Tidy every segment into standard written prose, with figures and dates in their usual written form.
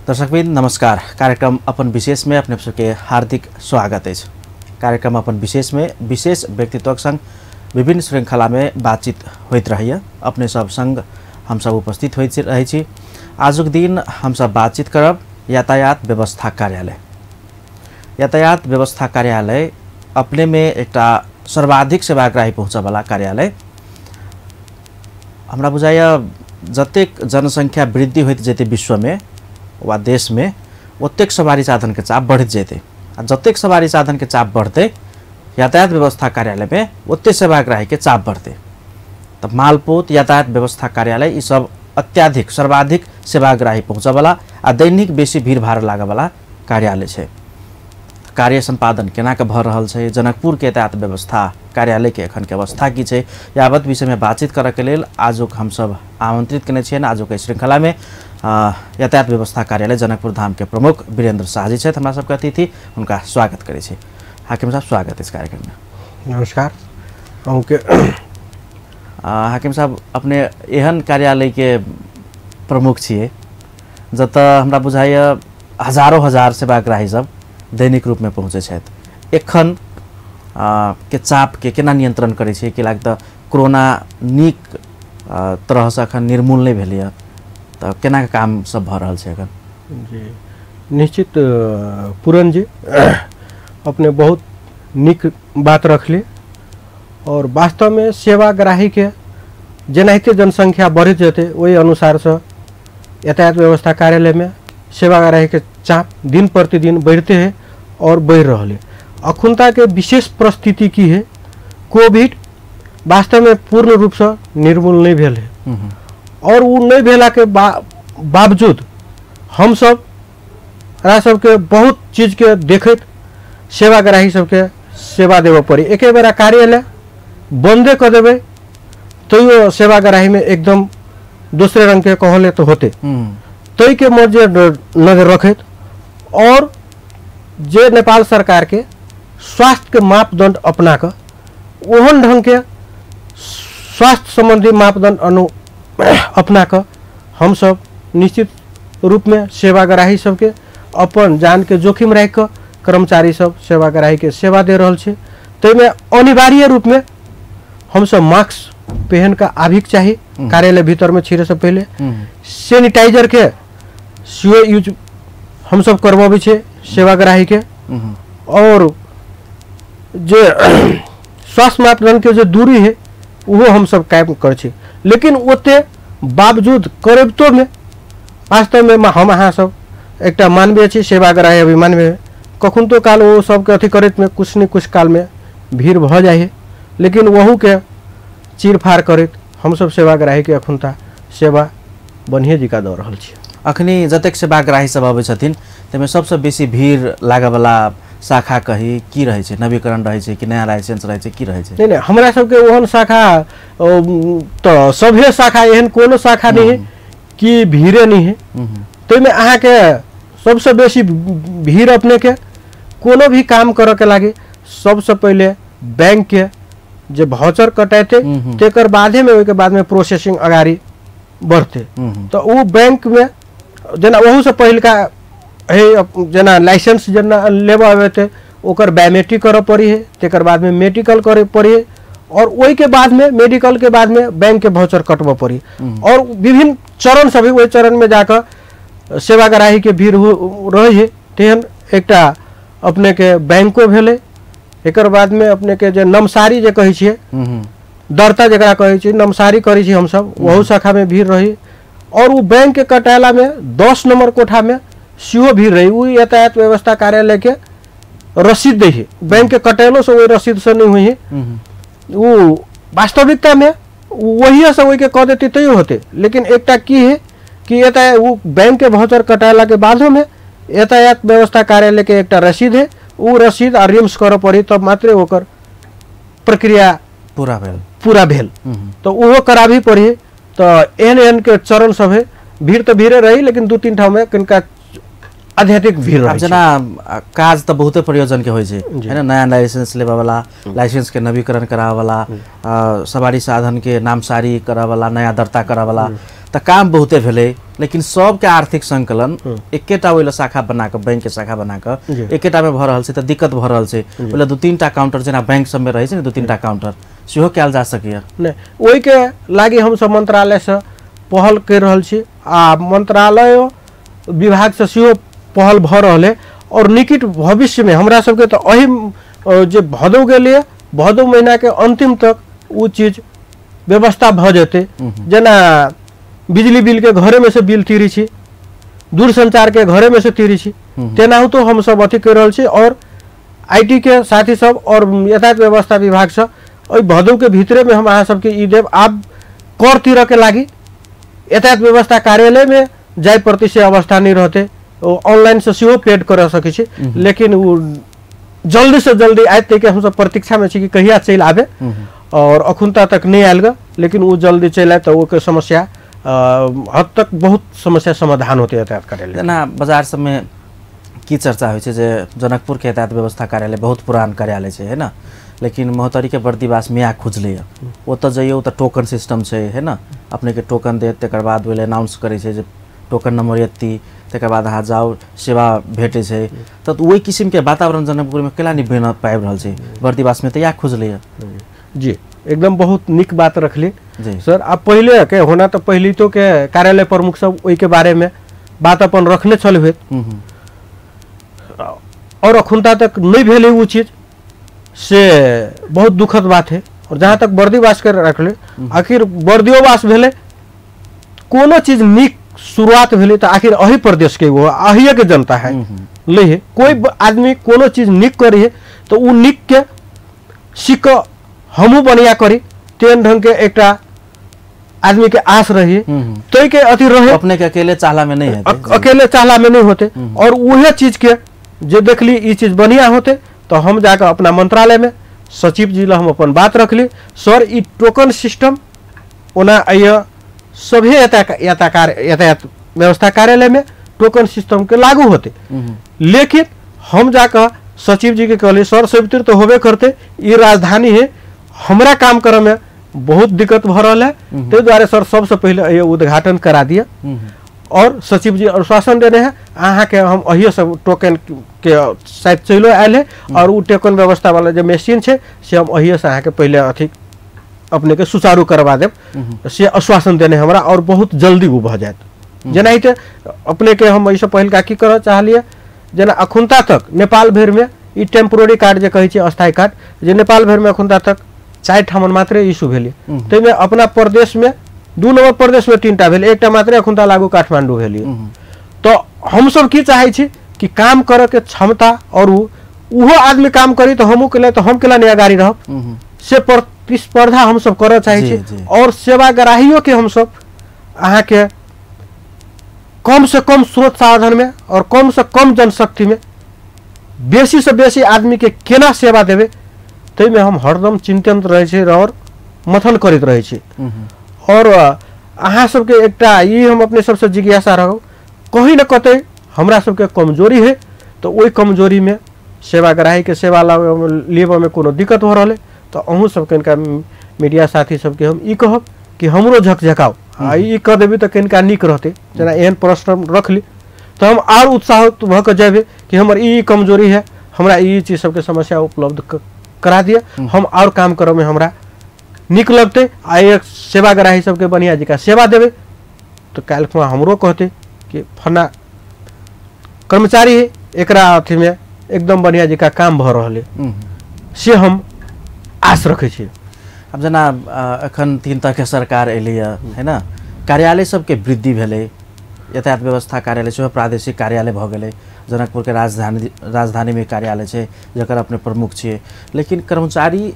दर्शकवृन्द नमस्कार। कार्यक्रम अपन विशेष में अपने सबके हार्दिक स्वागत अछि। कार्यक्रम अपन विशेष में विशेष व्यक्तित्वक संग विभिन्न श्रृंखला में बातचीत होइत रहैया। अपने सब संग हम सब उपस्थित होइत रहै छी। आजुक दिन हम सब बातचीत करब यातायात व्यवस्था कार्यालय। यातायात व्यवस्था कार्यालय अपने में एकटा सर्वाधिक सेवाग्राही पहुँचऽवला कार्यालय। हमरा बुझाइया जतेक जनसंख्या वृद्धि होइत जेतै विश्वमे वा देश में ओतेक सवारी साधन के चाप बढ़ित जेतै आ जतेक सवारी साधन के चाप बढ़तै यातायात व्यवस्था कार्यालय में ओते सेवाग्राही के चाप बढ़तै। त मालपोत यातायात व्यवस्था कार्यालय ई सब अत्याधिक सर्वाधिक सेवाग्राही पहुँचऽवला आ दैनिक बेसी भीड़भाड़ लागऽवला कार्यालय छै। कार्य सम्पादन केना के भऽ रहल छै, जनकपुर के यातायात व्यवस्था कार्यालय के एखन के अवस्था की छै, यावत विषय में बातचीत करऽ के लेल आजुक हमसब आमंत्रित केने छियनि। आजुक श्रृंखला में यातायात व्यवस्था कार्यालय जनकपुर धाम के प्रमुख वीरेंद्र शाहजी छथि हमरा सबके अतिथि, हुनका स्वागत करै छी। हाकिम साहब स्वागत इस कार्यक्रम में। नमस्कार। अहूँके हाकिम साहब अपने एहन कार्यालय के प्रमुख छियै जतऽ हमरा बुझाइया हजारों हजार सेवाग्राही सब दैनिक रूप में पहुँचै छथि। एखन के चाप के केना नियंत्रण करै छियै? कि लागत कोरोना नीक तरहसँ एखन निर्मूल नहि भेलैए, तऽ केना के काम सब भऽ रहल छै एखन? जी निश्चित पूरन जी अपने बहुत नीक बात रखली और वास्तवमे सेवाग्राही के जेनाहिते जनसंख्या बढ़ैत जेतै ओहि अनुसारसँ यातायात व्यवस्था कार्यालयमे सेवाग्राही के चाप दिन प्रतिदिन बढ़ते है और बढ़ि रहल है। अखुनता के विशेष परिस्थिति की है, कोविड वास्तवमे पूर्ण रूपसँ निर्मूल नहीं भेल है और वो नहीं भेला के बावजूद हम सब सबके बहुत चीज के देखैत सेवाग्राही सबके सेवा देबऽ पड़ी। एके बेरा कार्यालय बंदे कऽ देबै तैयो सेवाग्राही में एकदम दोसरे रंग के कहले तो होते, तै के मध्य नजर रखैत और जे नेपाल सरकार के स्वास्थ्य के मापदंड अपना कऽ ओहन ढंग के स्वास्थ्य संबंधी मापदंड अपना कऽ हम सब निश्चित रूप में सेवाग्राही सबके अपन जान के जोखिम राखि कऽ कर्मचारी सब सेवाग्राही के सेवा दे रहल छै। ताहिमे अनिवार्य रूप में हम सब मास्क पहन कऽ आबिके चाही कार्यालय भीतर में छिरे से पहले, सैनिटाइजर के सेहो यूज हम सब करबबै छै सेवाग्राही के और जे स्वास्थ्य मापदंड के जो दूरी है उहो हम सब कायम करै छी। लेकिन ओते बावजूद करबितो में वास्तवमे हम अहाँ सब एकटा मानवीय छी, सेवाग्राही अभिमानवीय, कखुनतो काल ओ सबके अथी करैत में कुछ ने कुछ काल में भीड़ भऽ जाइ है, लेकिन ओहू के चीरफाड़ करैत हमसब सेवाग्राही के अखुनता सेवा बढ़िए जिका दऽ रहल छी। अखनी जतेक सेवाग्राही सब अबै छथिन ताहिमे सबसँ बेसी भीड़ लागऽवला शाखा कही की रहै छै? नवीकरण रहै छै कि नया लाइसेंस रहै छै, की रहै छै? नहीं नहीं, हमरा सबके ओहन शाखा तऽ सभे शाखा एहन कोनो शाखा नहीं है कि भीड़े नहीं है। ताहिमे अहाँके सबसँ बेसी भीड़ अपने के कोनो भी काम करऽ के लागी सबसँ पहिले बैंक के जे भाउचर कटेतै तेकर बादे में ओहिके बाद में प्रोसेसिंग अगाड़ी बढ़तै। तऽ ओ बैंक में जेना ओहूसँ पहिलका हे जेना लाइसेंस जेना लेबऽ अबेतै ओकर बायोमेट्रिक करऽ पड़ी है, तेकर बाद में मेडिकल करे पड़ी है और ओहिके बाद में मेडिकल के बाद में बैंक के भाउचर कटबऽ पड़ी और विभिन्न चरण सब ओहि चरण में जाकऽ सेवाग्राही के भीड़ रहै है। तेहन एकटा अपने के बैंको भेलै, एकर बाद में अपने के जे नमसारी जे कहै छियै, दर्ता जकरा कहै छियै, नमसारी करै छी हमसब, ओहू शाखा में भीड़ रही और ओ बैंक के कटैला में 10 नंबर कोठा में सेहो भीड़ रही। ओ यातायात व्यवस्था कार्यालय के रसीद दै है, बैंक के कटैलो से ओहि रसीद से नहीं हुई है, ओ वास्तविकता में वही से ओहिके कऽ देतै तैयो होतै। लेकिन एकटा की है कि यातायात ओ बैंक के भाउचर कटैला के बादो में यातायात व्यवस्था कार्यालय के एकटा रसीद है, ओ रसीद आ रिम्स करऽ पड़ी तब मात्रे ओकर प्रक्रिया पूरा भेल, तऽ ओहो कराबही पड़ी। तऽ एहन एहन के चरण सब है, भीड़ तऽ भीड़े रही लेकिन 2-3 ठाम में कनिका आध्यात्मिक भीड़ रहे। जेना काज तऽ बहुते प्रयोजन के होइ छै है ना, नया लाइसेंस लेबऽ वाला, लाइसेंस के नवीकरण कराबऽ वाला, सवारी साधन के नामसारी करऽ वाला, नया दर्ता करऽ वाला, तऽ काम बहुते भेलै। लेकिन सबके आर्थिक संकलन एकेटा ओहि शाखा बना कऽ, बैंक के शाखा बना कऽ एकेटा में भऽ रहल छै तऽ दिक्कत भऽ रहल छै। ओहि 2-3 टा काउंटर जेना बैंक सब में रहै छै ने, 2-3 टा काउंटर सेहो कयल जा सकैए। नहि, ओहिके लागि हमसब मंत्रालयसँ पहल करि रहल छी आ मंत्रालय विभागसँ सेहो पहल भऽ रहल है। और निकट भविष्यमे हमरा सबके तऽ एहि जे भदौ गेलियै, भदौ महीनाके अंतिम तक ओ चीज व्यवस्था भऽ जेतै। जेना बिजली बिलके घरेमे से बिल तीरै छी, दूरसंचारके घरेमे से तीरै छी, तेनाहितो हमसब अथी करि रहल छी। और IT के साथी सब और यातायात व्यवस्था विभागसँ ओहि भदौके भीतरेमे हम अहाँ सबके ई देब। आब कर तीरके लागि यातायात व्यवस्था कार्यालयमे जाय पड़तै से अवस्था नहि रहतै, ओ ऑनलाइन से सेहो पेड कर सकै छी, लेकिन ओ जल्दी से जल्दी आयत ताहिके हमसब प्रतीक्षामे छी कि कहिया चलि आबे, और अखुनता तक नहि आयल ग, लेकिन ओ जल्दी चलि आयत तऽ ओकर समस्या हद तक बहुत समस्या समाधान होतै यातायात कार्यालय। जेना बाजार सबमे की चर्चा होइ छै जे जनकपुरके यातायात व्यवस्था कार्यालय बहुत पुरान कार्यालय छै, है ना, लेकिन महोत्तरीके बर्दिवास मिया खुजलैए, ओतऽ जइयौ तऽ टोकन सिस्टम छै, है ना, अपनेके टोकन देत, तकर बाद ओहि अनाउंस करै छै जे टोकन नंबर एत्ती, तकर बाद अहाँ जाउ सेवा भेटै छै। तऽ ओहि किसिमके वातावरण जनकपुरमे केना नहि बनि पाबि रहल छै? बर्दिवासमे तऽ इएह खुजलैए। जी एकदम बहुत नीक बात रखली सर। आब पहिले के होना तऽ पहिलितो के कार्यालय प्रमुख सब ओहिके बारेमे बात अपन रखने छल होइत, और अखुनता तक नहीं भेलै ओ चीज, से बहुत दुखद बात है। और जहाँ तक बर्दिवास के रखले, आखिर बर्दियोवास भेलै, कोनो चीज नीक शुरुआत भेलै तऽ आखिर अही प्रदेश के वो अहिए के जनता है ले है। कोई आदमी कोनो चीज नीक करी है तो उ नीक के सीख हमहूँ बढ़िया करी, तेहन ढंग के एकटा आदमी के आस रही तै के अथी रहे, अपने के अकेले चाहला में नहीं है, अकेले चाहला में नहीं होते। और उहे चीज के जे देखली ई चीज बढ़िया होते तो हम जाकर अपना मंत्रालय में सचिव जी ला हम अपन बात रखली, सर ई टोकन सिस्टम ओना अय सभे यातायात व्यवस्था कार्यालय में टोकन सिस्टम के लागू होते, लेकिन हम जाकर सचिव जी के कहली सर सब तो होबे करते, ई राजधानी है, हमरा काम करे में बहुत दिक्कत भ रहल है, ताहि दुआरे सर सबसे पहले ये उद्घाटन करा दिया। और सचिव जी आश्वासन देने हैं अहाँ के हम अहिए सब टोकन के शायद चलो आयल है, और उ टोकन व्यवस्था वाला जे मशीन है से हम अहिए से अहाँ के पहले अथी अपने के सुचारू करवा देब, से आश्वासन देने हमरा, और बहुत जल्दी वो भऽ जायत। जेनाहिते अपने के हम एहिसँ पहिलका की करऽ चाहलियै, जेना अखुनता तक नेपाल भरिमे ई टेम्पोररी कार्ड जे कहै छै अस्थायी कार्ड, जे नेपाल भरिमे अखुनता तक 4 ठामन मात्रे इशू भेलै, ताहिमे अपना प्रदेशमे 2 नंबर प्रदेशमे 3 टा भेल, एकटा मात्रे अखुनता लागू काठमांडू भेल। तो हमसब की चाहै छी कि काम करऽ के क्षमता और उहो आदमी काम करी तो हमहूँ केला, तो हम केला नहि अगाड़ी रहब, से प्रतिस्पर्धा हमसब करऽ चाहै छी। और सेवाग्राहियों के हमसब अहाँके कम से कम स्रोत साधन में और कम से कम जनशक्ति में बेसी से बेसी आदमी के केना सेवा देबै ताहिमे हम हरदम चिंतित रहै छी और मथन करैत रहै छी। और अहाँ सबके एकटा ई हम अपने सबसे जिज्ञासा रहब, कहीं न कतै हमरा सबके कमजोरी है तो ओहि कमजोरी में सेवाग्राही के सेवा लेबऽ में कोनो दिक्कत हो रहल है तो अहूँ सबके इनका मीडिया साथी सबके हम ई कहब कि हमरो झकझकाउ, आ ई कह देबै तऽ कनिका नीक रहतै। जेना एहन प्रश्न रखली तो हम आर उत्साहित भऽ कऽ जेबै कि हमर ई कमजोरी है, हमरा ई चीज सबके समस्या उपलब्ध करा दिअ, हम और काम करऽ में हमरा नीक लगतै आ एक सेवाग्राही सबके बढ़िया जकाँ सेवा देबै तो काल्हि खुमा हमरो कहतै कि फन्ना कर्मचारी है एकरा अथीमे एकदम बढ़िया जकाँ काम भऽ रहल है, से हम आश रखै छी। आब जेना एखन 3 तरहके सरकार एलैए है ना, कार्यालय सबके वृद्धि भेलै, यातायात व्यवस्था कार्यालय सेहो प्रादेशिक कार्यालय भऽ गेलै, जनकपुरके राजधानीमे कार्यालय छै जकर अपने प्रमुख छियै, लेकिन कर्मचारी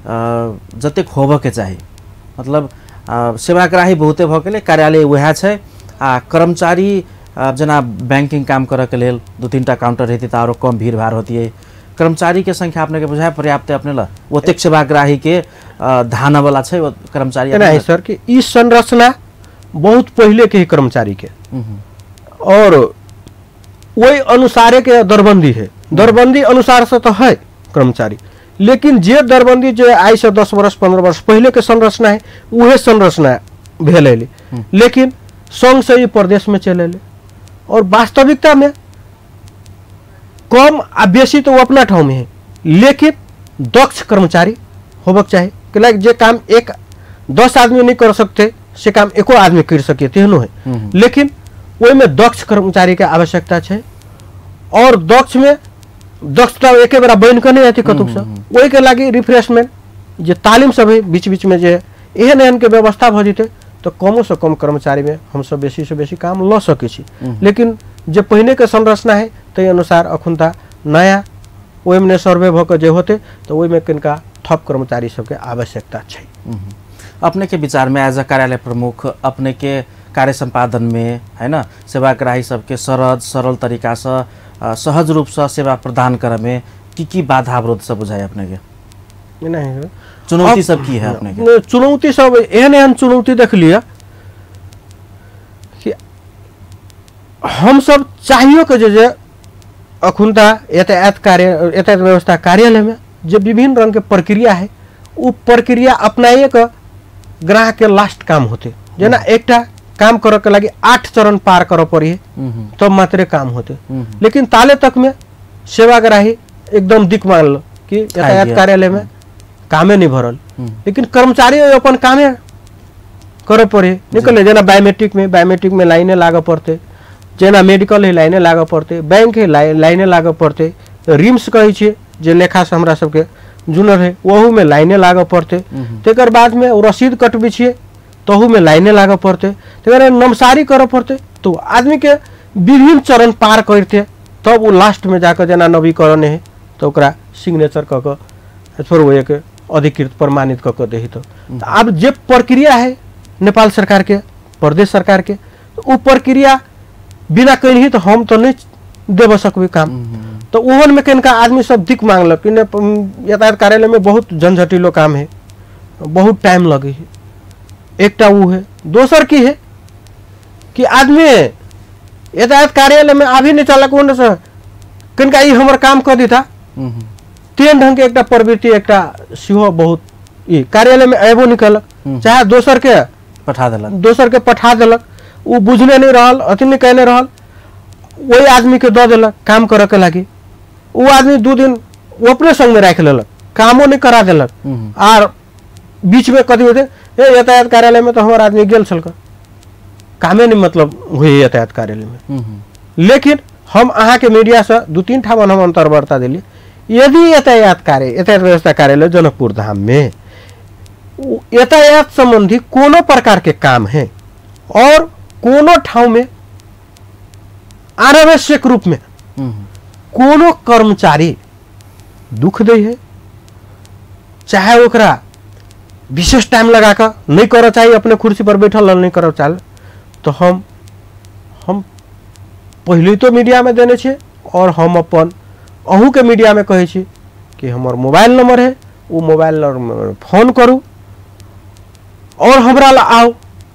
जतेक होबऽके चाही, मतलब सेवाग्राही बहुते भऽ गेलै, कार्यालय वएह छै आ कर्मचारी जेना बैंकिंग काम करऽके लेल 2-3 टा काउंटर रहितै तऽ आरो कम भीड़ भाड़ होतियै, कर्मचारी के संख्या अपने के बुझाय पर्याप्त है अपने ला ओतेक सेवाग्राही के धाना वाला छै कर्मचारी? एना है सर कि ई संरचना बहुत पहले के ही कर्मचारी के और वही अनुसारे के दरबंदी है, दरबंदी अनुसार से तो है कर्मचारी, लेकिन जे दरबंदी जे आइ से 10 वर्ष 15 वर्ष पहले के संरचना है उहे संरचना भेल, लेकिन संघ से ई प्रदेश में चलि अयलै। और वास्तविकता में कम आ बेसी तो वो अपना ठाउँ में है, लेकिन दक्ष कर्मचारी होबक चाही। कैलाकि जे काम एक 10 आदमी नहीं कर सकते से काम एको आदमी कर सके तेहनो है, लेकिन ओहिमे दक्ष कर्मचारी के आवश्यकता छै। और दक्ष में दक्षता एके बेरा बनि कऽ नहि अथी कतौसँ, ओहिके लागि रिफ्रेशमेंट जे तालीम सब है बीच बीच में जे एहन एहन के व्यवस्था भऽ जेतै तऽ कमोसँ कम कर्मचारीमे हमसब बेसीसँ बेसी काम लऽ सकै छी। लेकिन जे पहिनेके संरचना है ताहि अनुसार अखुनता नया ओहिमे सर्वे भऽ कऽ जे होतै तऽ ओहिमे कनिका थप कर्मचारी सबके आवश्यकता छै। अपने के विचार में एज अ कार्यालय प्रमुख अपने के कार्य संपादन में है ना सेवाग्राही सबके सरल तरीका से सहज रूप से सेवा प्रदान करे में की बाधा अवरोध सब बुझाए अपने के? नहीं, चुनौती सब की है अपने के? चुनौती सब एहन एहन चुनौती देख लिया कि हम सब चाहियो के जे अखुनता यातायात कार्य यातायात व्यवस्था कार्यालय में जे विभिन्न रंग के प्रक्रिया है उ प्रक्रिया अपनाइए के ग्राहक के लास्ट काम होते। जेना एकटा काम करे के लागि 8 चरण पार करे पड़ी तब तो मात्रे काम होते, लेकिन ताले तक में सेवाग्राही एकदम दिक मानल कि यातायात कार्यालय में कामे नहीं भरल, लेकिन कर्मचारी अपन कामे करे पड़े निकले। जेना बायोमेट्रिक में लाइने लागे पड़ते, जेना मेडिकल है लाइने लागे पड़ते, बैंक है लाइने लागे पड़ते, रिम्स कहै छियै जे लेखा से हमरा सबके जुनर है ओहू में लाइने लागे पड़ते, तकर बाद में रसीद कटबै छियै तहू में लाइने लागे पड़ते, तकर बाद नमसारी करे पड़ते। तो आदमी के विभिन्न चरण पार करते तब वो लास्ट में जाकर जेना नवीकरण है तो ओकरा सिग्नेचर कऽ कऽ छोड़ एक अधिकृत प्रमाणित कऽ कऽ दही। तो आब जे प्रक्रिया है नेपाल सरकार के प्रदेश सरकार के वो प्रक्रिया बिना कहीं तो हम तो नहीं देव सकबै काम। तो ओहन में कनिका आदमी सब दिक मांगलक कि यातायात कार्यालय में बहुत झंझटिलो काम है, बहुत टाइम लगे है, एकटा वो है। दोसर की है कि आदमी यातायात कार्यालय में आभी नहीं चलक ओने से कनिका ई हमर काम कऽ देता, तेहन ढंग के एकटा प्रवृत्ति एकटा सेहो बहुत ई कार्यालय में अयबो नहीं कलक, चाहे दोसर के पठा देलक, दोसर के पठा देलक, वो बुझने नहीं रहल अथी नहीं कहने रहल, वही आदमी के दऽ देलक काम करे के लागि, वो आदमी 2 दिन वो अपने संग में राखि लेलक, कामो नहीं करा देलक, आर बीच में कथी होते ए यातायात कार्यालय में तो हमार आदमी गेल छलक कामे नहीं मतलब हुए यातायात कार्यालय में। लेकिन हम अहाँ के मीडिया से 2-3 ठाम हम अंतर्वार्ता दिली, यदि यातायात व्यवस्था कार्यालय जनकपुर धाम में यातायात संबंधी कोनो प्रकार के काम है और कोनो ठाव में अनावश्यक रूप में कोनो कर्मचारी दुख दै है, चाहे ओकरा विशेष टाइम लगा कर नहीं करऽ चाही, अपने कुर्सी पर बैठल नहीं करऽ चाहे, तो हम पहले तो मीडिया में देने छियै और हम अपन अहूँ के मीडिया में कहै छी कि हमर मोबाइल नंबर है, वो मोबाइल नंबर फोन करू और हमरा ला आउ,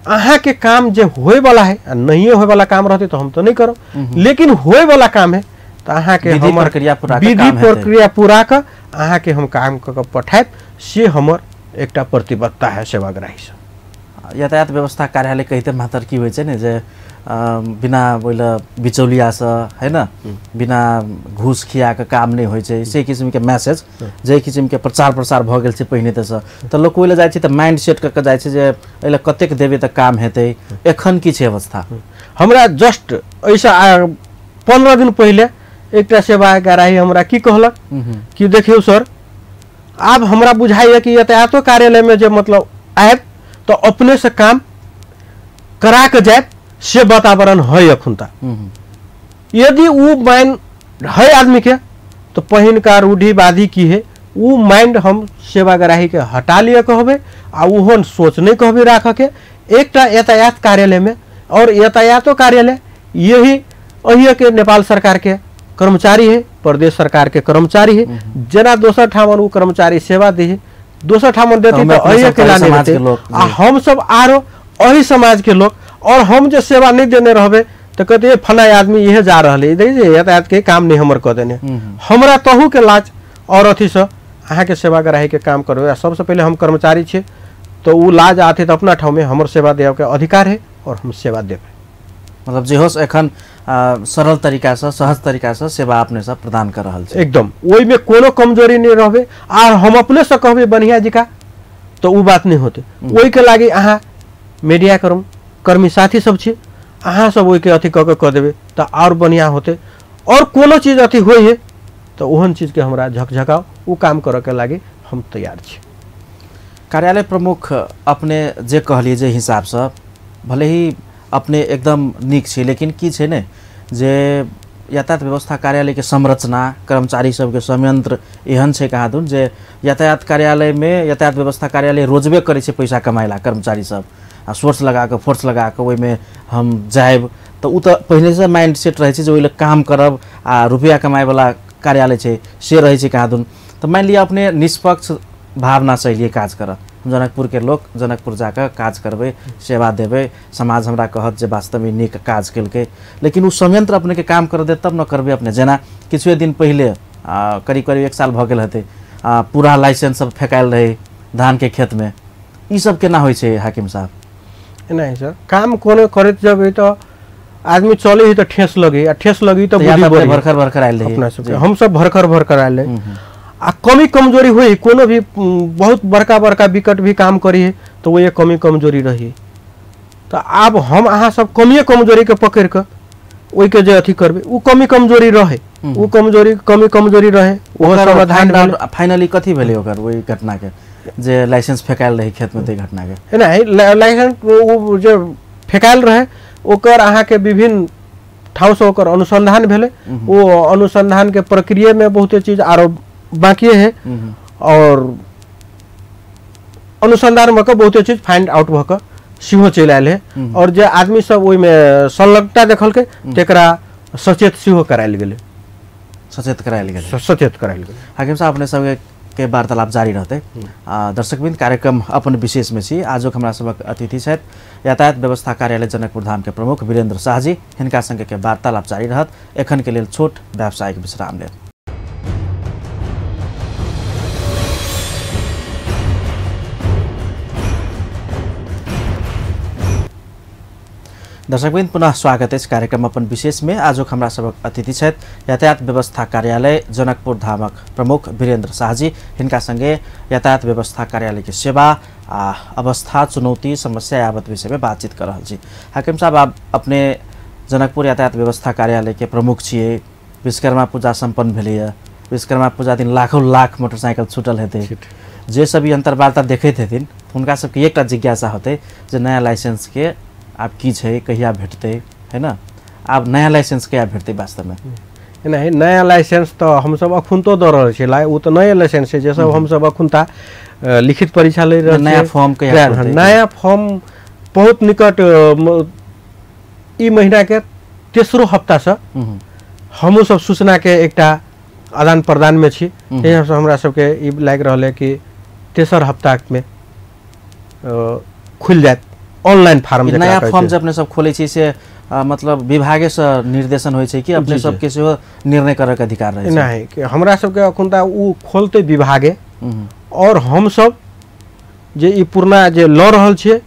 अहाँ के काम जे होए वाला है आ नहीं होए वाला काम रहते तो हम तो नहीं करब, लेकिन होए वाला काम है तो अहाँ के हमर विधि प्रक्रिया पूरा कर अहाँ के हम काम कऽ के पठायब, से हमर एकटा प्रतिबद्धता है सेवाग्राही से। यातायात व्यवस्था कार्यालय कहिते मात्र की होइ छै ने जे बिना ओहिला बिचौलिया से है ना बिना घूस खिया के काम नहीं होइ छै, से किसिम के मैसेज जे किसिम के प्रचार प्रसार भऽ गेल छै पहिने तऽ तऽ लोक ओहि लए जाइ छै तऽ माइंड सेट कऽ के जाइ छै जे एहि लए कतेक देबै तऽ काम हेतै। एखन की छै अवस्था? हमरा जस्ट एहिसँ 15 दिन पहिले एकटा सेवाग्राही हमरा की कहलक कि देखियौ सर आब हमरा बुझाइए कि यातायातो कार्यालय में जे मतलब आयब तो अपने से काम करा के जायब से वातावरण है अखुनता। यदि वो माइंड है आदमी के तो पहिनका रूढ़िवादी की है वो माइंड हम सेवाग्राही के हटा लिए कहबे आ ओहन सोच नहीं कहबे राख के। एकटा यातायात कार्यालय में और यातायातो कार्यालय यही अहिए के नेपाल सरकार के कर्मचारी है, प्रदेश सरकार के कर्मचारी है, जेना दोसर ठामन वो कर्मचारी सेवा दी है दोसर ठामन देते तो अहिए के लाने देते, आ हम सब आरो अही समाज के लोग और हम जे सेवा नहीं देने रहबे तो कहते फला आदमी यह जा रहा है देखिए यातायात के काम नहीं हमर कऽ देने, हमरा तहू के लाज और अथी से अहाँ के सेवाग्राही के काम करबै। आ सबसे पहले हम कर्मचारी छियै तो वो लाज आते तो अपना ठाव में हमर सेवा देवे के अधिकार है। और हम सेवा देबै। मतलब जे होस एखन सरल तरीका से सहज तरीका से सेवा अपने सब प्रदान कर रहल छी। एकदम ओहिमे कोनो कमजोरी नहीं रहबे। Are हम अपने से कहबे बढ़िया जी का तो उ बात नहीं होते। ओहिके लागि अहाँ मीडिया कर्मी साथी सब छी, अहाँ सब ओहिके अथी कऽ के देबै तऽ और बढ़िया होते। और कोनो चीज अथी होइ है तो ओहन चीजके हमरा झकझकाओ, उ काम करऽ के लागि हम तैयार छी। कार्यालय प्रमुख अपने जे कहलिए जे हिसाबसँ भले ही अपने एकदम नीक छी, लेकिन की छै ने जे यातायात व्यवस्था कार्यालय के संरचना कर्मचारी सबके संयंत्र एहन छै कहाँ दून जे यातायात कार्यालय में यातायात व्यवस्था कार्यालय रोजबे करै छै पैसा कमाइला कर्मचारी सब, आ सोर्स लगा कऽ फोर्स लगा कऽ ओहिमे हम जायब तऽ ओ तऽ पहिनेसँ माइंड सेट रहै छै जे ओहि लए काम करब आ रुपैआ कमाइवला कार्यालय छै से रहै छै कहाँ दून। तऽ मानि लिअ अपने निष्पक्ष भावनासँ एलियै काज करऽ, जनकपुर के लोक जनकपुर जाकऽ काज करबै, सेवा देबै, समाज हमरा कहत जे वास्तवमे नीक काज केलकै, लेकिन ओ संयंत्र अपनेके काम कर देत तब न करबै अपने। जेना किछुए दिन पहिले करीब करीब 1 साल भऽ गेल हेतै, पूरा लाइसेंस सब फेकायल रहै धानके खेतमे, ई सब केना होइ छै हाकिम साहब? एना सर काम कोनो करैत जबै तऽ आदमी चले है तऽ ठेस लगे, आ ठेस लगी तऽ बुद्धि भरखर भरखर आयल रहै अपना सबके, हम सब भरखर भरखर आयल रहै। आ कमी कमजोरी हुई कोनो भी बहुत बड़का बड़का विकट भी काम करी है तो वो कमी कमजोरी रही। तो आब हम अहाँ सब कमिए कमजोरी के पकड़ के ओहिके जे अथी करबै उ कमी कमजोरी रहे, उ कमजोरी कमी कमजोरी रहे, ओहो समाधान फाइनली कथी भेलै ओकर ओहि घटना के जे लाइसेंस फेकायल रहे खेत में, ते घटना के एना लाइसेंस ओ जे फेकायल रहे ओकर अहाँ के विभिन्न ठाउँ से ओकर अनुसंधान भेलै, ओ अनुसंधान के प्रक्रिया में बहुते चीज आरो बाकी है और अनुसंधान भऽ कऽ बहुते चीज फाइंड आउट भऽ कऽ सेहो चलि आयल है। और जे आदमी सब ओहिमे संलग्नता देखलकै तकरा सचेत सेहो करायल गेलै, सचेत करायल गेलै, सचेत करायल गेलै। हाकिम साहब अपने सबके के वार्तालाप जारी रहतै। दर्शकवृन्द कार्यक्रम अपन विशेष में छी। आजुक हमरा सबक अतिथि छथि यातायात व्यवस्था कार्यालय जनकपुर धाम के प्रमुख वीरेंद्र शाहजी, हिनका संगे के वार्तालाप जारी रहत। एखन के लेल छोट व्यावसायिक विश्राम लेब। दर्शकवृन्द पुनः स्वागत अछि कार्यक्रम अपन विशेष में। आजुक हमरा सबक अतिथि छथि यातायात व्यवस्था कार्यालय जनकपुर धामक प्रमुख वीरेंद्र शाहजी, हिनका संगे यातायात व्यवस्था कार्यालय के सेवा आ अवस्था चुनौती समस्या यावत विषय में बातचीत कर रहल छी। हाकिम साहब आप अपने जनकपुर यातायात व्यवस्था कार्यालय के प्रमुख छियै, विश्वकर्मा पूजा सम्पन्न भेलैए, विश्वकर्मा पूजा दिन लाखों लाख मोटरसाइकिल छूटल हेतै, जे सब ई अन्तर्वार्ता देखैत हेथिन हुनका सबके एकटा जिज्ञासा होतै जे नया लाइसेंस के आब की छै, कहिया भेटतै, है ना, आब नया लाइसेंस कहिया भेटतै? वास्तवमे नहीं नया लाइसेंस तऽ हमसब अखुनतो दऽ रहल छियै, ओ तऽ नया लाइसेंस छै जे सब हमसब अखुनता लिखित परीक्षा लै रहल। नया फॉर्म कहिया? नया फॉर्म बहुत निकट ई महीना के तेसरो हफ्तासँ हमहूँ सब सूचना के एकटा आदान प्रदान में छी, ताहि हमरा सबके ई लागि रहल है कि तेसर हफ्तामे खुलि जायत ऑनलाइन फार्म। नया फॉर्म जे अपने सब खोलै छी से मतलब विभागे से निर्देशन होइ छै कि अपने सबके सेहो निर्णय करऽ के अधिकार रहै छै? नहि, हमरा सबके अखुनता उ खोलतै विभागे और हम सब जे ई पुरना जे लऽ रहल छियै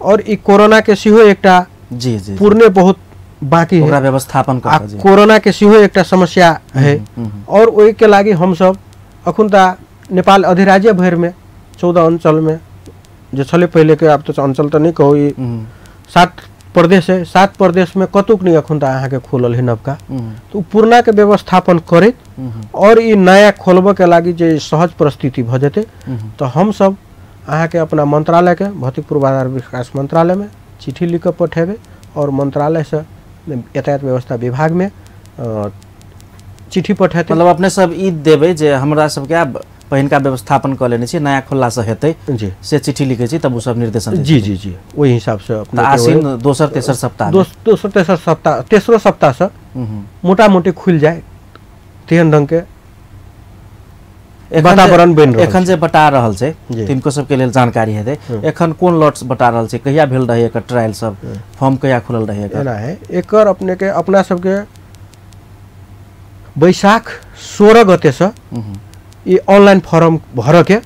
और ई कोरोना के सेहो एकटा जी जी पुरने बहुत बाकी है, ओकरा व्यवस्थापन करऽ, कोरोना के सेहो एकटा समस्या है और ओहि के लागि हम सब अखुनता नेपाल अधिराज्य भरिमे 14 अंचल में जे छलै पहिले के, आब तऽ अंचल तऽ नहि कहू, ई 7 प्रदेश है, 7 प्रदेश में कतुक नहि अखुनता अहाँके खोलल है नवका, तऽ ओ पुरना के व्यवस्थापन करैत और ई नया खोलबऽ के लागि जे सहज परिस्थिति भऽ जेतै तऽ हमसब अहाँके अपना मंत्रालय के भौतिक पूर्वाधार विकास मंत्रालय में चिट्ठी लिख कऽ पठेबै और मंत्रालयसँ यातायात व्यवस्था विभाग में चिट्ठी पठेतै। मतलब अपने सब ई देबै जे हमरा सबके आब पहिनका व्यवस्थापन कऽ लेने छी, नया खोललासँ हेतै जी, से चिट्ठी लिखै छी तब ओ सब निर्देशन जी जी जी ओहि हिसाबसँ अपने आसिन दोसर तेसर सप्ताह, दोसर तेसर सप्ताह, तेसरो सप्ताहसँ मोटा मोटी खुलि जाय तेहन ढङ्गके वातावरण बनि रहल। एखन जे बटा रहल छै तिनको सबके लेल जानकारी हेतै, एखन कोन लॉट्स बटा रहल छै, कहिया भेल रहै एकर ट्रायल सब, फॉर्म कहिया खुलल रहै एकर? एना है एकर अपने के अपना सबके बैशाख 16 गतेसँ ई ऑनलाइन फॉर्म भरऽ के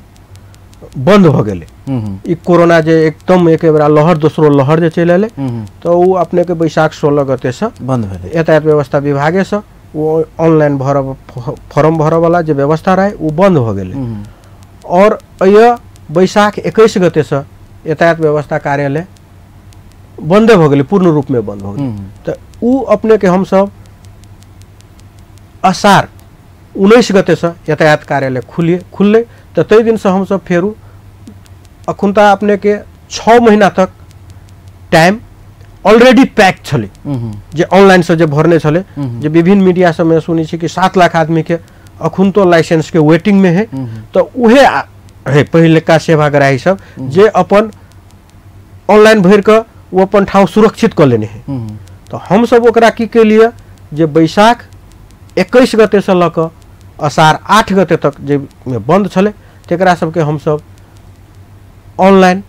बंद भऽ गेलै। ई कोरोना जे एकदम एक बेरा लहर दोसरो लहर जे चलि एलै तऽ ओ अपने के बैसाख 16 गते से बंद भेलै। यातायात व्यवस्था विभागे से वो ऑनलाइन भरब फॉर्म भरऽवला जे व्यवस्था रहे वो बंद हो गेलै। और यह बैसाख 21 गते से यातायात व्यवस्था कार्यालय बंदे हो गेलै, पूर्ण रूप में बंद हो गेलै। तऽ उ अपने के हमसब असार 19 गते से यातायात कार्यालय खुललै तऽ ताहि दिन से हमसब फेरू अखुनता अपने के 6 महीना तक टाइम ऑलरेडी पैक छलै जे ऑनलाइन से जे भरने छलै। जे विभिन्न मीडिया सब में सुनै छी कि 7 लाख आदमी के अखुनतो लाइसेंस के वेटिंग में है, तो उहे है पहिलका सेवाग्राही सब जे अपन ऑनलाइन भरि कऽ वो अपन ठाउँ सुरक्षित कऽ लेने है। तो हमसब ओकरा की केलिए जे बैसाख 21 गते से लऽ कऽ असार 8 गते तक जे बंद छलै तकरा सबके हमसब ऑनलाइन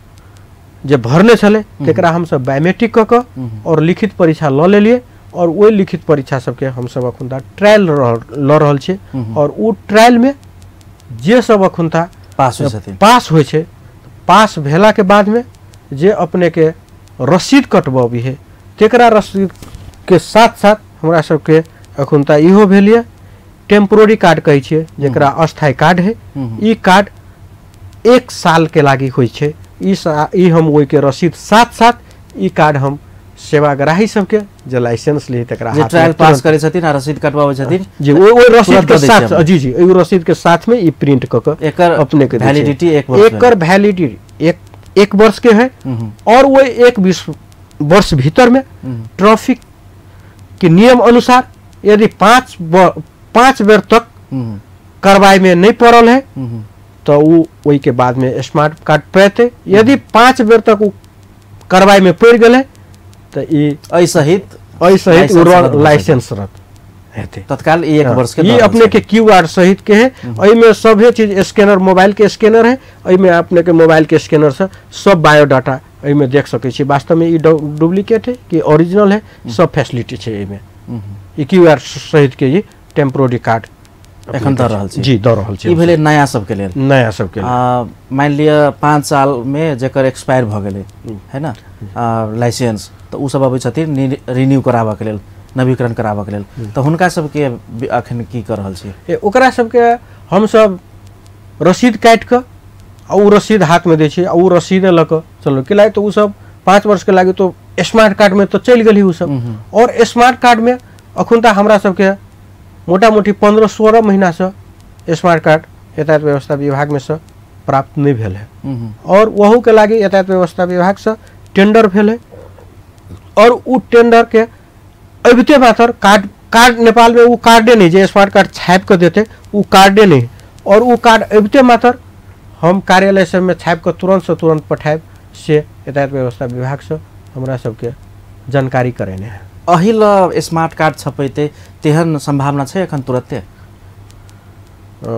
जे भरने छलै तकरा हमसब बायोमेट्रिक कऽ कऽ और लिखित परीक्षा लऽ लेलिए और ओहि लिखित परीक्षा सबके हमसब अखुनता ट्रायल लऽ रहल छियै। और ओ ट्रायल में जे सब अखुनता पास होइ छै, पास भेला के बाद में जे अपने के रसीद कटबी है तकरा रसीद के साथ साथ हमरा सबके अखुनता इहो भेल ये टेम्पोररी कार्ड कहै छियै जकरा अस्थायी कार्ड है। ई कार्ड 1 साल के लागि होइ छै। ई हम ओहिके रसीद साथ साथ ई कार्ड हम सेवाग्राही सबके जे लाइसेंस ली तकरा जे ट्रायल पास करै छथिन आ रसीद कटवाबै छथिन जी ओहि रसीद के साथ जी जी ओहि रसीद के साथ में ई प्रिंट क के एकर अपने के वैलिडिटी 1 वर्ष, एकर वैलिडिटी 1 वर्ष के है। और वो 1 वर्ष भीतर में ट्रैफिक के नियम अनुसार यदि 5 बेर तक कार्रवाई में नहीं पड़ल है तो वो ओहि के बाद में स्मार्ट कार्ड पेतै। यदि 5 बेर तक वो कार्रवाई में पड़ि गेलै तो ई एहि सहित लाइसेंस रद्द हेतै तत्काल। 1 वर्ष के ये अपने के क्यूआर सहित के है। एहिमे सभे चीज स्कैनर, मोबाइल के स्कैनर है, एहिमे अपने के मोबाइल के स्कैनर से सब बायोडाटा एहिमे देख सकै छी। वास्तव में ई डुप्लीकेट है कि ओरिजिनल है, सब फैसिलिटी छै एहिमे। ई क्यूआर सहित के ई टेम्पोररी कार्ड एखन दऽ रहल छी जी, दऽ रहल छी। ई भेलै नया सबके लेल, नया सबके लेल। मानि लिअ 5 साल में जकर एक्सपायर भऽ गेलै है ना लाइसेंस, तऽ ओ सब अबै छथिन रिन्यू कराबऽ के लेल, नवीकरण कराबऽ के लेल, तऽ हुनका सबके अखन की कऽ रहल छी? ओकरा सबके हमसब रसीद काटि कऽ आ ओ रसीद हाथमे दै छियै आ ओ रसीदे लऽ कऽ चलू के लागि। तऽ ओ सब 5 वर्ष के लागि तो स्मार्ट कार्ड में तो चलि गेली ओ सब। और स्मार्ट कार्ड में अखुनता हमरा सबके मोटा मोटी 15-16 महीना से स्मार्ट कार्ड यातायात व्यवस्था विभाग में से प्राप्त नहीं भेल है। और वहू के लागि यातायात व्यवस्था विभाग से टेंडर भेल है और उ टेंडर के अबिते मात्र कार्ड नेपाल में वो कार्डे नहीं जे स्मार्ट कार्ड छापि कऽ देते वो कार्डे नहीं। और वो कार्ड अबिते मात्र हम कार्यालय सब में छापि कऽ तुरंत से तुरंत पठायब से यातायात व्यवस्था विभाग से हमरा सबके जानकारी करेने है। अही ल स्मार्ट कार्ड छपेते तेहन संभावना छै एखन तुरंते?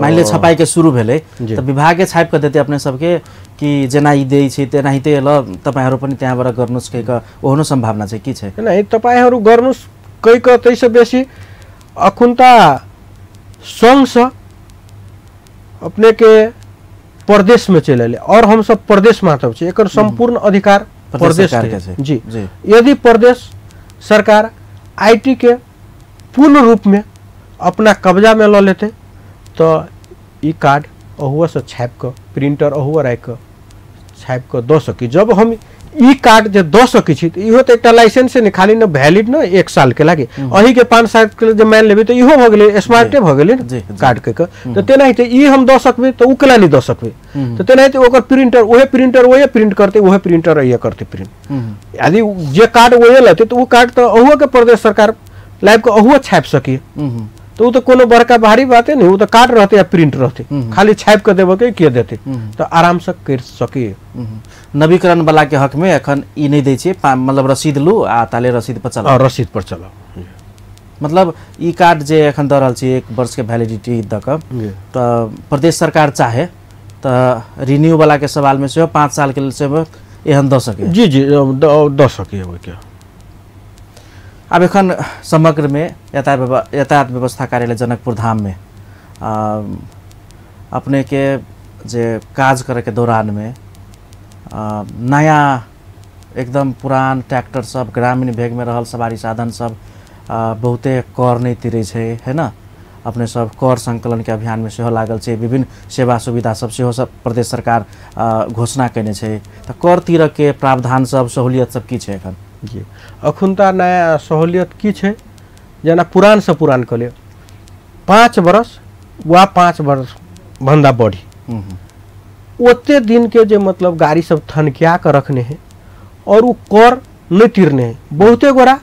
मान लिअ छपाई के शुरू भेलै तऽ विभागे छापि कऽ देतै अपने सबके कि जेना ई दै छै तेनाहिते ल तपाईँहरू पनि त्यहाँबाट गर्नुहोस् कहि कऽ, ओहनो सम्भावना छै की छै? नहीं, तपाईँहरू गर्नुहोस् कहि कऽ ताहिसँ बेसी अखुनता सङ्घसँ अपने के प्रदेश में चलि एलै और हमसब प्रदेश माधव छी, एकर सम्पूर्ण अधिकार प्रदेश के जी। यदि प्रदेश सरकार IT के पूर्ण रूप में अपना कब्जा में लऽ लेतै तऽ ई कार्ड अहुआसँ छापि कऽ प्रिंटर अहुआ राखि कऽ छापि कऽ दऽ सकी। जब हम ई कार्ड जे दऽ सकै छी तऽ इहो तऽ एकटा लाइसेंस ने, खाली ने वैलिड ने 1 साल के लागि, अहीके 5 साल के जे मानि लेबै तऽ इहो भऽ गेलै स्मार्टे भऽ गेलै ने कार्ड के। तऽ तेनाहिते ई हम दऽ सकबै तऽ ओ केना नहि दऽ सकबै? तऽ तेनाहिते ओकर प्रिंटर ओहे प्रिंटर ओहे प्रिंट करतै, ओहे प्रिंटर इहे करतै प्रिंट। यदि जे कार्ड ओहे लेतै तऽ ओ कार्ड तऽ अहुओके प्रदेश सरकार लाबि कऽ अहुओ छापि सकैए। तो तो कोनो बड़का भारी बात है नहीं, वो तो कार्ड रहते या प्रिंट रहते, खाली छापि के देबे के के देते तो आराम से कर सके। नवीकरण वाला के हक में एखन ई नहीं दै छियै, मतलब रसीद लू आ ताले रसीद पर चलाउ, रसीद पर चलाउ। मतलब ई कार्ड जे एखन दऽ रहल छी 1 वर्ष के वैलिडिटी दऽ कऽ, तऽ प्रदेश सरकार चाहे तऽ रिन्यू वाला के सवाल में सेहो 5 साल के लेल सेहो एहन दऽ सके। जी जी दऽ सके ओहिके। आब एखन समग्र में यातायात व्यवस्था कार्यालय जनकपुर धाम में अपने के जे काज करे के दौरान में नयाँ एकदम पुरान ट्रैक्टर सब ग्रामीण भेगमे रहल सवारी साधन सब बहुते कर नहि तिरै छै है न। अपने सब कर संकलन के अभियान में सेहो लागल छै, विभिन्न सेवा सुविधा सब सेहो सब प्रदेश सरकार घोषणा कयने छै, तऽ कर तीरऽ के प्रावधान सब सहूलियत सब की छै एखन? जी अखुनता नया सहूलियत की छै, जेना पुरान से पुरान कहलियै 5 वर्ष वा 5 वर्ष भन्दा बढ़ी ओते दिन के जे मतलब गाड़ी सब थनकिया के रखने है और वो कर नहीं तिरने है। बहुते गोरा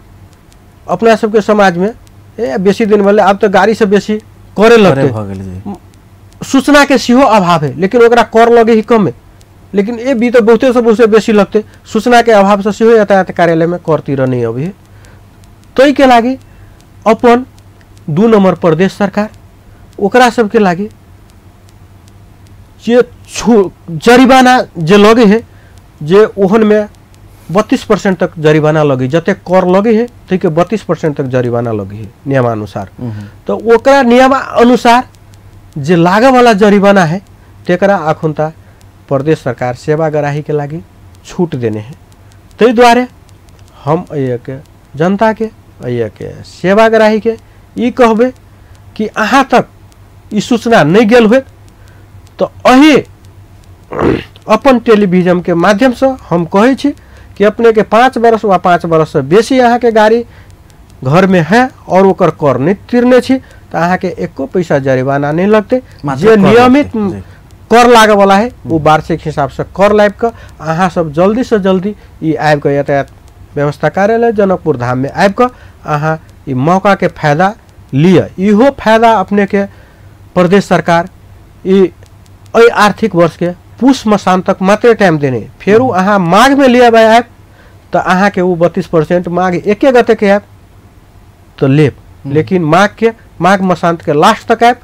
अपना सबके समाज में ए बेसी दिन भेलै आब तो गाड़ी से बेसी करे लगते, सूचना के सेहो अभाव है, लेकिन ओकरा कर लगे ही कम है, लेकिन ए भी तो बहुते से बहुते बेसी लगते, सूचना के अभाव से सेहो यातायात कार्यालय में कर तिर नहीं अभी। ताहि के लागि अपन 2 नंबर प्रदेश सरकार ओकरा सबके लागि जे जरिमाना जे लगे है जे ओहन में 32% तक जरिमाना लगे, जते कर लगे है ताहिके 32% तक जरिमाना लगे है नियमानुसार। तो ओकरा नियमानुसार जे लागे वाला जरिमाना है तेकरा अखुनता प्रदेश सरकार सेवाग्राही के लागि छूट देने है। ताहि दुआरे हम एहिके जनता के एहिके सेवाग्राही के ई कहबै कि अहाँ तक ई सूचना नहीं गेल होत तो अही अपन टेलीविजन के माध्यम से हम कहै छी कि अपने के 5 वर्ष वा 5 वर्ष से बेसी अहाँ के गाड़ी घर में है और ओकर कर नहीं तिरने छी तो अहाँ के एको पैसा जरिमाना नहीं लगते। जे नियमित कर लागे वाला है वो वार्षिक हिसाब से कर लाबि कऽ अहाँ सब जल्दी से जल्दी ई आबि कऽ यातायात व्यवस्था कार्यालय जनकपुर धाम में आबि कऽ अहाँ ई मौका के फायदा लिअ। इहो फायदा अपने के प्रदेश सरकार ई एहि आर्थिक वर्ष के पुष मसान तक मात्रे टाइम देने, फेरू अहाँ माघ में लिअ आयब तो अहाँ के वो 32% माघ एके गते के आयब तो लेब, लेकिन माघ के माघ मसांत के लास्ट तक आयब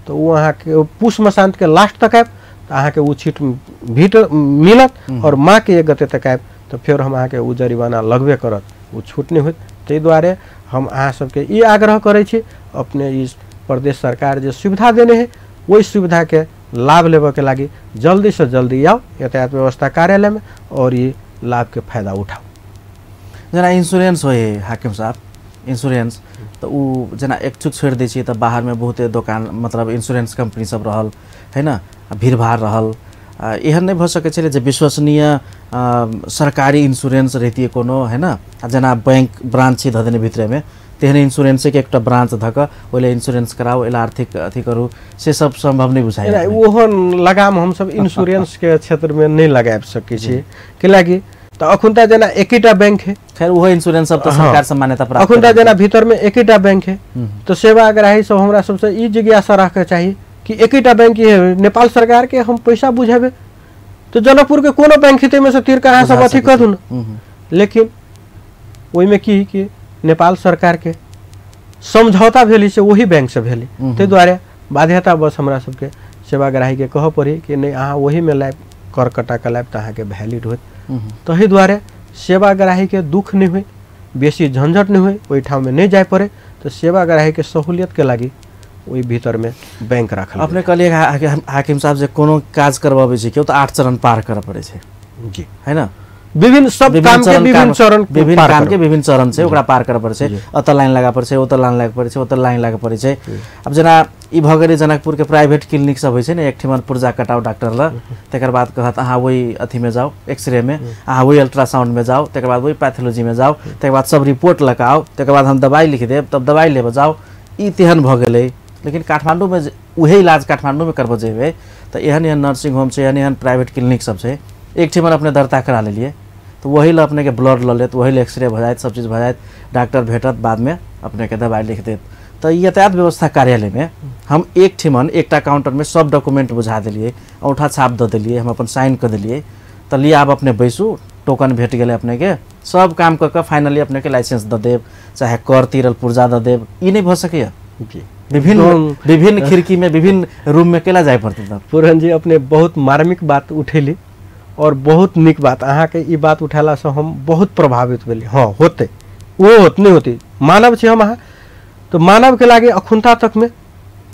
तो वो अहाँ के पुष मसांत के लास्ट तक आयब तो अहाँ के वो छीट भीतर मिलत और माघ के 1 गते तक आयब तो फेर हम अहाँ के वो जरिमाना लगबे करत, वो छूट नहीं होत। ताहि दुआरे हम अहाँ सबके ई आग्रह करै छी अपने ई प्रदेश सरकार जे सुविधा देने है ओहि सुविधा के लाभ लेबऽ के लागि जल्दी से जल्दी आउ यातायात व्यवस्था कार्यालय में और ये लाभ के फायदा उठाओ। जेना इंश्योरेंस होइ है हाकिम साहब, इंश्योरेंस तो उ जेना एक चुक छोड़ि दै छियै तऽ बाहर में बहुते दोकान मतलब इंश्योरेंस कंपनी सब रहल है ना, भीड़ भाड़ रहल, एहन नहि भऽ सकै छलै जे विश्वसनीय सरकारी इंश्योरेंस रहितियै कोनो है ना, जेना बैंक ब्रांच छै धऽ देने भीतरेमे तेहने इंश्योरेंस के एकटा ब्रांच धऽ कऽ ओहि लए इंश्योरेंस कराउ, एहि लए आर्थिक अथी करू, से सब संभव नहि बुझाइ। ओहन लगाम हमसब इंश्योरेंस के क्षेत्र में नहीं लगाबि सकै छी, कैलाकि तऽ अखुनता जेना एकेटा बैंक है, खैर ओहो इंश्योरेंस सब तऽ सरकार से मान्यता प्राप्त। अखुनता जेना भीतर में एकेटा बैंक है तो सेवाग्राही सब हमरा सबसे ई जिज्ञासा रखके चाही कि एकेटा बैंक है, नेपाल सरकार के हम पैसा बुझेबै तो जनकपुर के कोनो बैंक है में से तीर के अहाँ सब अथी कऽ दू न, लेकिन ओहिमे की कि नेपाल सरकार के समझौता भेली से वही बैंक से भेली, ताहि दुआरे बाध्यतावश हमरा सबके सेवाग्राही के कहऽ पड़ी कि नहीं अहाँ वही में लायब कर कटा के लायब तऽ अहाँके वैलिड होत। ताहि दुआरे सेवाग्राही के दुख नहीं होय, बेसी झंझट नहीं होय, ओहिठाममे नहीं जाय पड़े, तो सेवाग्राही के सहूलियत के लागि ओहि भीतर में बैंक राखल। अपने कहलियै हाकिम साहब जे कोनो काज करबाबै छै केओ तऽ 8 चरण पार करऽ पड़ै छै जी है ना, विभिन्न सब काम के विभिन्न चरण, विभिन्न काम के विभिन्न चरण छै ओकरा पार करऽ पड़ै छै, ओतऽ लाइन लागऽ पड़ै छै, ओतऽ लाइन लागऽ पड़ै छै, ओतऽ लाइन लागऽ पड़ै छै। आब जेना ई भऽ गेलै जनकपुर के प्राइवेट क्लिनिक सब होइ छै ने, एक ठिमन पुर्जा कटाउ डॉक्टर लग, तकर बाद कहत अहाँ ओहि अथीमे जाउ एक्सरे में, अहाँ ओहि अल्ट्रासाउंड में जाउ, तकर बाद ओहि पैथोलॉजी में जाउ, तकर बाद सब रिपोर्ट लऽ कऽ आउ, तकर बाद हम दवाइ लिख देब तब दवाइ लेबऽ जाउ, ई तेहन भऽ गेलै। लेकिन काठमाण्डूमे उहे इलाज काठमाण्डूमे करबऽ जेबै तऽ एहन एहन नर्सिंग होम छै, एहन एहन प्राइवेट क्लिनिक सब छै, एक ठिमन अपने दर्ता करा लेलियै तऽ वही लए अपनेके ब्लड लऽ लेत, वही लए एक्सरे भऽ जायत, सब चीज भऽ जायत, डॉक्टर भेटत, बादमे अपनेके दवाइ लिख देत। तऽ यातायात व्यवस्था कार्यालयमे हम एक ठिमन एकटा काउंटरमे सब डॉक्यूमेंट बुझा देलियै, औँठा छाप दऽ देलियै, हम अपन साइन कऽ देलियै, तऽ लिअ आब अपने बैसू, टोकन भेट गेलै अपनेके, सब काम कऽ कऽ फाइनली अपनेके लाइसेंस दऽ देब, चाहे कर तीरल पुर्जा दऽ देब। ई नहि भऽ सकैए? विभिन्न विभिन्न खिड़कीमे विभिन्न रूममे केला जाय पड़तै। तब पूरन जी अपने बहुत मार्मिक बात उठेली और बहुत नीक बात, अहाँके ई बात उठेलासँ हम बहुत प्रभावित भेली। हाँ होतै, ओ होत नहि होतै, मानव छी हम अहाँ, तो मानव के लागि अखुनता तक में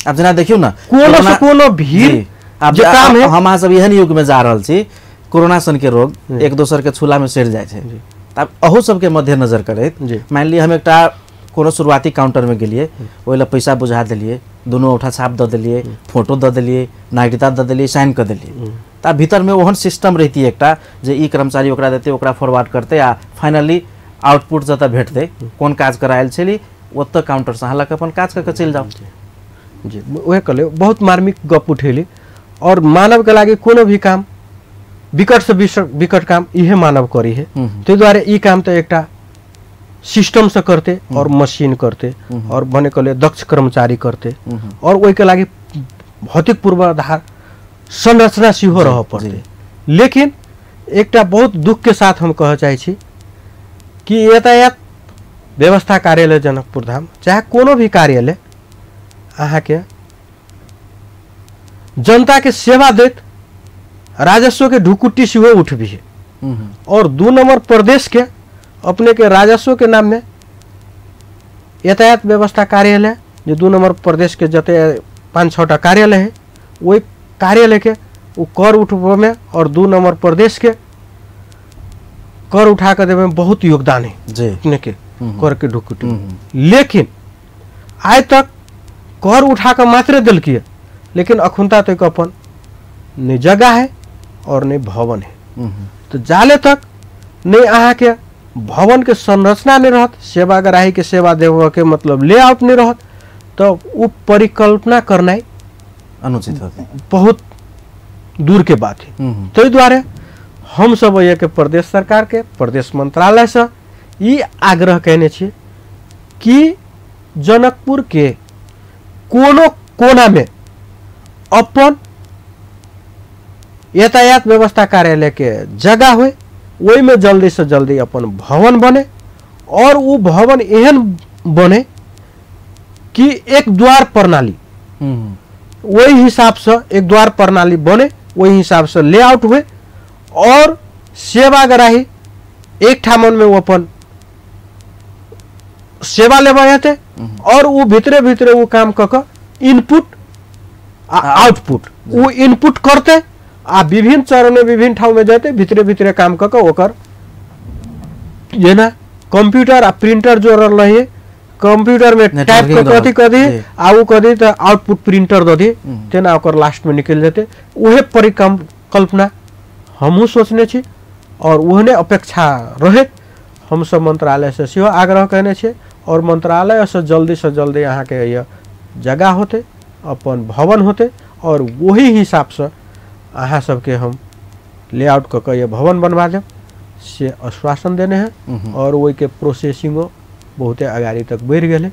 आब जेना देखियौ ने कोनो से कोनो भीड़ आब जे काम है, हम अहाँ सब एहन युग में जा रहल छी कोरोना सन के रोग एक दोसर के छूला में सड़ जाइ छै, तब अहू सबके मद्देनजर करैत मानि लिअ हम एकटा कोनो शुरुआती काउंटर में गेलिए, ओहि ला पैसा बुझा देलिए, दुनू औठा छाप दऽ देलिए, फोटो दऽ देलिए, नागरिकता दऽ देलिए, साइन कऽ देलिए, तऽ भीतर में ओहन सिस्टम रहितियै एकटा जे ई कर्मचारी ओकरा देतै, ओकरा फॉरवर्ड करतै आ फाइनली आउटपुट जतऽ भेटतै कोन काज करायल छली ओतऽ काउंटरसँ अहाँ लग अपन काज कऽ के चलि जाउ। जी उएह कहलियै, बहुत मार्मिक गप उठेली। और मानवके लागि कोनो भी काम विकट से विकट काम इहे मानव करी है, ताहि दुआरे ई काम तऽ एकटा सिस्टम से करते और मशीन करते और भने कहलियै दक्ष कर्मचारी करते और ओहिके लागि भौतिक पूर्वाधार संरचना सेहो रहऽ पड़तै। लेकिन एकटा बहुत दुख के साथ हम कहऽ चाहै छी कि यातायात व्यवस्था कार्यालय जनकपुर धाम चाहे कोनो भी कार्यालय अहाँके जनता के सेवा दैत राजस्व के ढुकुटी सेहो उठबी है। और 2 नंबर प्रदेश के अपने के राजस्व के नाम में यातायात व्यवस्था कार्यालय जो 2 नंबर प्रदेश के जते 5-6 टा कार्यालय है वही कार्यालय के वो कर उठबे में और 2 नंबर प्रदेश के कर उठा कर देवे में बहुत योगदान है जी अपने के कर के ढुकुटी। लेकिन आइ तक कर उठा कर मात्र दिलकी, लेकिन अखुनता तक अपन नहीं जगह है और नहीं भवन है। तो जाले तक नहीं अहाँ के भवन के संरचना नहीं रहत, सेवाग्राही के सेवा देवे के मतलब लेआउट नहीं रहत, तो वो परिकल्पना करनाइ अनुचित होते, बहुत दूर के बात है। ताहि दुआरे हम सब के प्रदेश सरकार के प्रदेश मंत्रालय से ई आग्रह कयने छी कि जनकपुर के कोनो कोना में अपन यातायात व्यवस्था कार्यालय के जगह हुए, ओहि में जल्दी से जल्दी अपन भवन बने और वो भवन एहन बने कि एक द्वार प्रणाली वही हिसाब से एक द्वार प्रणाली बने, वही हिसाब से लेआउट हुए और सेवाग्राही एक ठामन में वो अपन सेवा लेबे हेतै और वो भीतरे भीतरे वो काम कऽ कऽ इनपुट आ आउटपुट वो इनपुट करते आ विभिन्न चरण में विभिन्न ठाउँ में जेतै, भीतरे भीतरे काम कऽ कऽ ओकर जेना कंप्यूटर आ प्रिंटर जोड़ल रहिए, कंप्यूटर में टाइप कऽ कथी कऽ दी आ ओ कऽ दी तऽ आउटपुट प्रिंटर दऽ दी, तेना ओकर लास्ट में निकलि जेतै। उहे परिकल्पना हमहूँ सोचने छी और ओहने अपेक्षा रहैत हमसब मंत्रालय से सेहो आग्रह कयने छियै और मंत्रालय से जल्दी से जल्दी अहाँके यह जगह होतै, अपन भवन होतै और वही हिसाबसँ अहाँ सबके हम लेआउट कऽ कऽ यह भवन बनवा देब से आश्वासन देने हैं। और ओहिके प्रोसेसिंगो बहुते अगाड़ी तक बढ़ि गेलै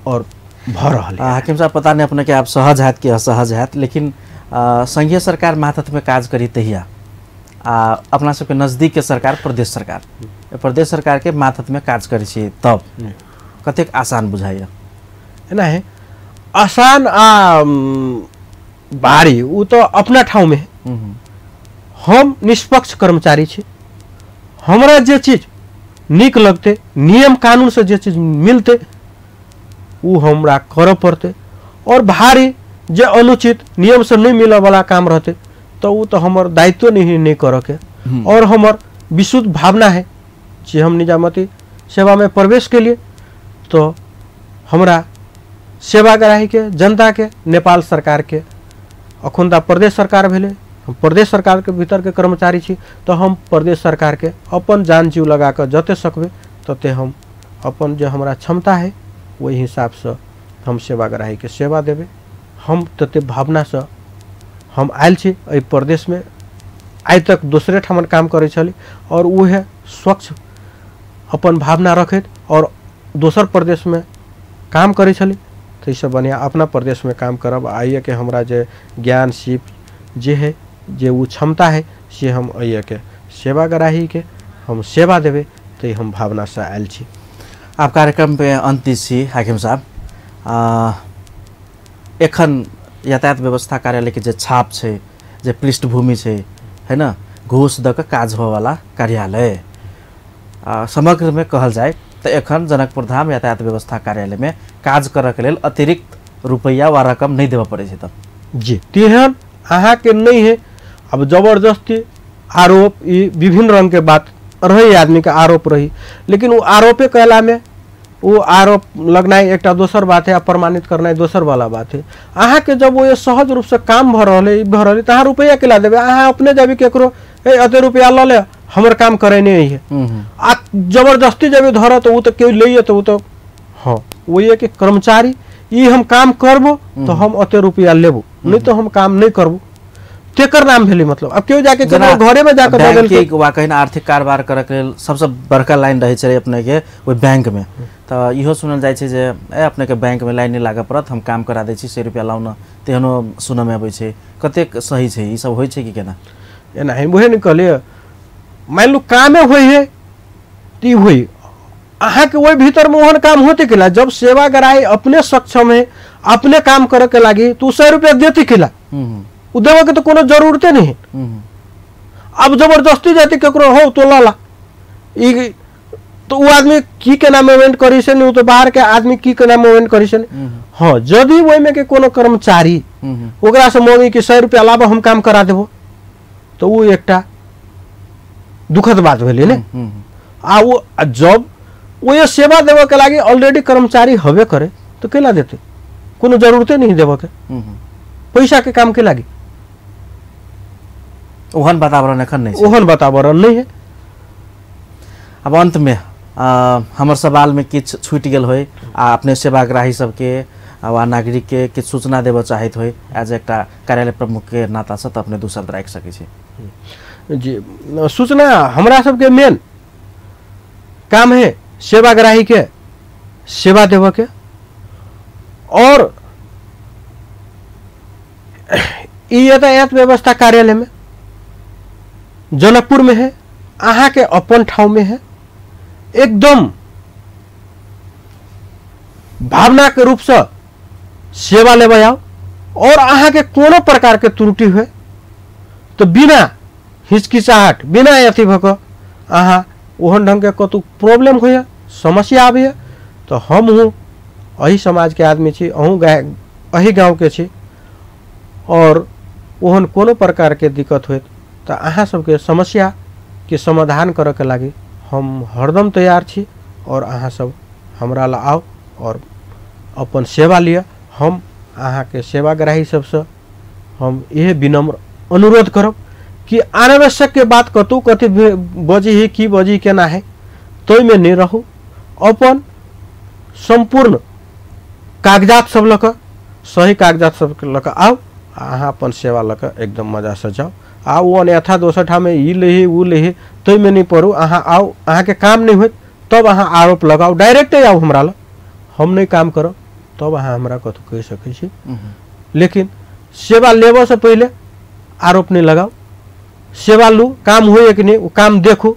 और भऽ रहल है। हाकिम साहब, पता नहीं अपने के आप सहज हैत कि असहज हैत, लेकिन संघीय सरकार मातहतमे काज करी तहिया आ अपना सबके नजदीक के सरकार प्रदेश सरकार, प्रदेश सरकार के मातहतमे काज करै छी तब कतेक आसान बुझाइए? एना है आसान आ भारी वो तो अपना ठाउँ में है। हम निष्पक्ष कर्मचारी छी, हमरा जे चीज नीक लगते, नियम कानून से जे चीज मिलते वो हमरा करऽ पड़ते और भारी जे अनुचित नियम से नहीं मिलऽ वाला काम रहते तो वो तो हमर दायित्व नहीं नहीं करऽ के। और हमर विशुद्ध भावना है जे हम निजामती सेवा में प्रवेश के लिए तो हमरा सेवाग्राही के जनता के नेपाल सरकार के अखुनता प्रदेश सरकार भेलै, हम प्रदेश सरकार के भीतर के कर्मचारी छी तो हम प्रदेश सरकार के अपन जान जीव लगा कऽ जते सकबै तते हम अपन जे हमरा क्षमता है ओहि हिसाबसँ हम सेवाग्राही के सेवा देबै। हम तते भावनासँ हम आयल छी एहि प्रदेशमे, आइ तक दोसरे ठामन काम करै छली और उहे स्वच्छ अपन भावना रखैत और दोसर प्रदेशमे काम करै छली, ताहिसँ बढ़िआँ अपना प्रदेशमे काम करब। आइएके हमरा जे ज्ञान सीप जे है जे ओ क्षमता है से हम एहिके सेवाग्राहीके हम सेवा देबै, तै हम भावनासँ आयल छी। आप कार्यक्रम पे अंत छी हाकिम साहब, एखन यातायात व्यवस्था कार्यालय के जे छाप छै, जे पृष्ठभूमि छै है ना, घूस दऽ कऽ काज होवला कार्यालय समग्र में कहल जाए तो एखन जनकपुर धाम यातायात व्यवस्था कार्यालय में काज करऽ के लेल अतिरिक्त रुपैया वा रकम नहीं देबऽ पड़ै छै। तब जी तेहन अहाँके नहीं है। अब जबरदस्ती आरोप ई विभिन्न रंग के बात रही, आदमी के आरोप रही, लेकिन वो आरोपे कहला में वो आरोप लगनाइ एकटा दोसर बात है आ प्रमाणित करनाइ दोसर वाला बात है। अहाँ के जब वो सहज रूप से काम भ रहल है, भ रहल है, त अहाँ रुपया के ला देबै? अहाँ अपने जाबी केकरो ए अते रुपया ल ले हमर काम करे नहीं है, आ जबरदस्ती जब धर तो वो तो केओ लैए तो वो तो हाँ वही के कर्मचारी ई हम काम करबो तो हम अते रुपया लेबो, नहीं तो हम काम नहीं करबो, तेकर नाम भेलै। मतलब अब केओ जाके केकरो घरे में जाके दऽ देलकै वा कहीं आर्थिक कारोबार करे के लेल सबसे बड़का लाइन रहै छै अपने के ओहि बैंक में, तऽ इहो सुनल जाइ छै जे ए अपने के बैंक में लाइन नहीं लागऽ पड़त, हम काम करा दै छी, 100 रुपया लाउ न, तेहनो सुनऽ में अबै छै। कतेक सही छै ई सब होइ छै कि केना? एना हम उहे ने कहलियै, मानि लू कामे होइ है तऽ ई होइ, अहाँके ओहि भीतर में ओहन काम होते केला जब सेवाग्राही अपने सक्षम है अपने काम करे के लागी तो 100 रुपया देते केला, उ देवे के तो कोनो जरूरते नहीं है। अब जबरदस्ती जाती केकरो हो तो लाला ई तो वो आदमी की केना मूवमेंट करी से नहीं, तो बाहर के आदमी की केना मूवमेंट करी से नहीं। हाँ यदि ओहि में के कोनो कर्मचारी ओकरा से मांगी कि 100 रुपया लाबो हम काम करा देबो, तो वो एकटा दुखद बात भेलै ने। आ वो जब वो ये सेवा देवे के लागी ऑलरेडी कर्मचारी हवे करे तो केला देते, कोनो जरूरते नहीं देवे के, पैसा के काम के लागी ओहन वातावरण एखन नहीं छै, ओहन वातावरण नहीं है। अब अंत में हमर सवाल में किछु छूटि गेल होय आ अपने सेवाग्राही सबके वा नागरिक के किछु सूचना देबऽ चाहैत होय एज एकटा कार्यालय प्रमुख के नाता से, तऽ अपने दू शब्द राखि सकै छी। जी सूचना हमरा सबके मेन काम है सेवाग्राही के सेवा देवे के, और ई यातायात व्यवस्था कार्यालय में जनकपुर में है, अहाँ के अपन ठाव में है, एकदम भावना के रूप से सेवा लेवे आओ, और अहाँ के कोनो प्रकार के त्रुटि हुए तो बिना हिचकिचाहट बिना अथी भऽ कऽ अहाँ ओहन ढंग के कतौ प्रॉब्लम होइए समस्या आबैए तो हम हूँ एही समाज के आदमी छी, अहूँ एही गाँव के छी, और ओहन कोनो प्रकार के दिक्कत होत तो अहाँ सबके समस्या के समाधान करे के लागी हम हरदम तैयार छी, और अहाँ सब हमरा ला आउ और अपन सेवा लिअ। हम अहाँ के सेवाग्राही सबसे हम इहे विनम्र अनुरोध करब कि अनावश्यक के बात कतौ कथी बजी है की बजी केना है तोहिमे नहीं रहू, अपन सम्पूर्ण कागजात सब लऽ कऽ सही कागजात सब लऽ कऽ आउ, अहाँ अपन सेवा लऽ कऽ एकदम मजासँ जाउ। आ ओ अन्यथा दोसर ठाम ई लही ओ लही ताहिमे नहीं पड़ू, अहाँ आउ, अहाँके काम नहीं होत तब अहाँ आरोप लगाउ, डायरेक्टे आउ हमरा लग, हम नहीं काम करब तब अहाँ हमरा कतौ कहि सकै छी, लेकिन सेवा लेबऽसँ पहिले आरोप नहीं लगाउ, सेवा लू, काम होइए कि नहीं ओ काम देखू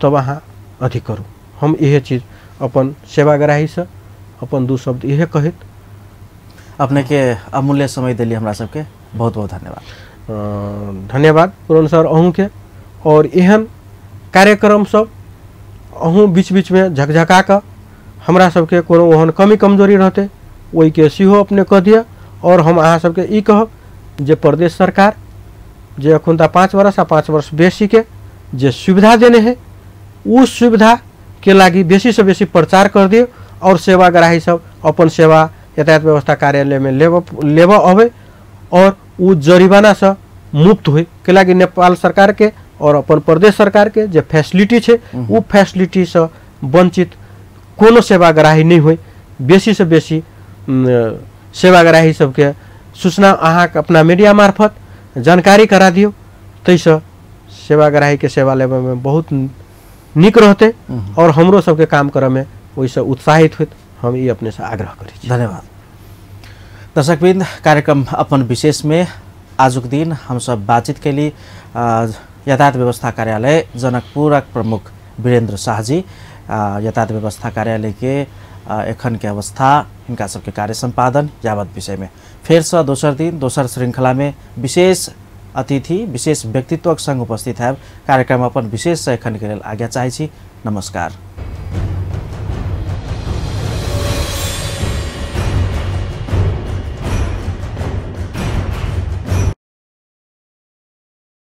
तब अहाँ अथी करू। हम इहे चीज अपन सेवाग्राहीसँ अपन दू शब्द इहे कहैत अपने के अमूल्य समय देली हमरा सबके बहुत बहुत धन्यवाद। धन्यवाद पूरण सर अहूँके, और एहन कार्यक्रम सब अहूँ बीच बीच में झकझका कऽ हमरा सबके कोनो ओहन कमी कमजोरी रहतै ओहिके सेहो अपने कह दिअ। और हम अहाँ सबके ई कहब जे प्रदेश सरकार जे एखन तऽ 5 वर्ष आ 5 वर्ष बेसीके जे सुविधा देने है उ सुविधा के लागी बेसी से बेसी प्रचार कर दियौ, और सेवाग्राही सब अपन सेवा यातायात व्यवस्था कार्यालय में लेबऽ अबै और उ जरिमाना से मुक्त होय के लागी नेपाल सरकार के और अपन प्रदेश सरकार के जे फैसिलिटी छै उ फैसिलिटी से वंचित कोनो सेवाग्राही नहीं होय। बेसी से बेसी सेवाग्राही सबके सूचना अहाँ अपना मीडिया मार्फत जानकारी करा दियौ, ताहिसँ सेवाग्राही के सेवा लेबऽ में बहुत नीक रहतै और हमरो सबके काम करऽ में ओहिसँ उत्साहित होत, हम ई अपने से आग्रह करै छी। धन्यवाद। दर्शकवृंद, कार्यक्रम अपन विशेष में आजुक दिन हम सब बातचीत कैली यातायात व्यवस्था कार्यालय जनकपुरक प्रमुख वीरेंद्र शाहजी यातायात व्यवस्था कार्यालय के एखन के अवस्था, हिनका सबके कार्य सम्पादन यावत विषय में फेर से दोसर दिन दोसर श्रृंखला में विशेष अतिथि विशेष व्यक्तित्वक संग उपस्थित है। कार्यक्रम अपन विशेष से एखन के लेल आज्ञा चाहै छी। नमस्कार।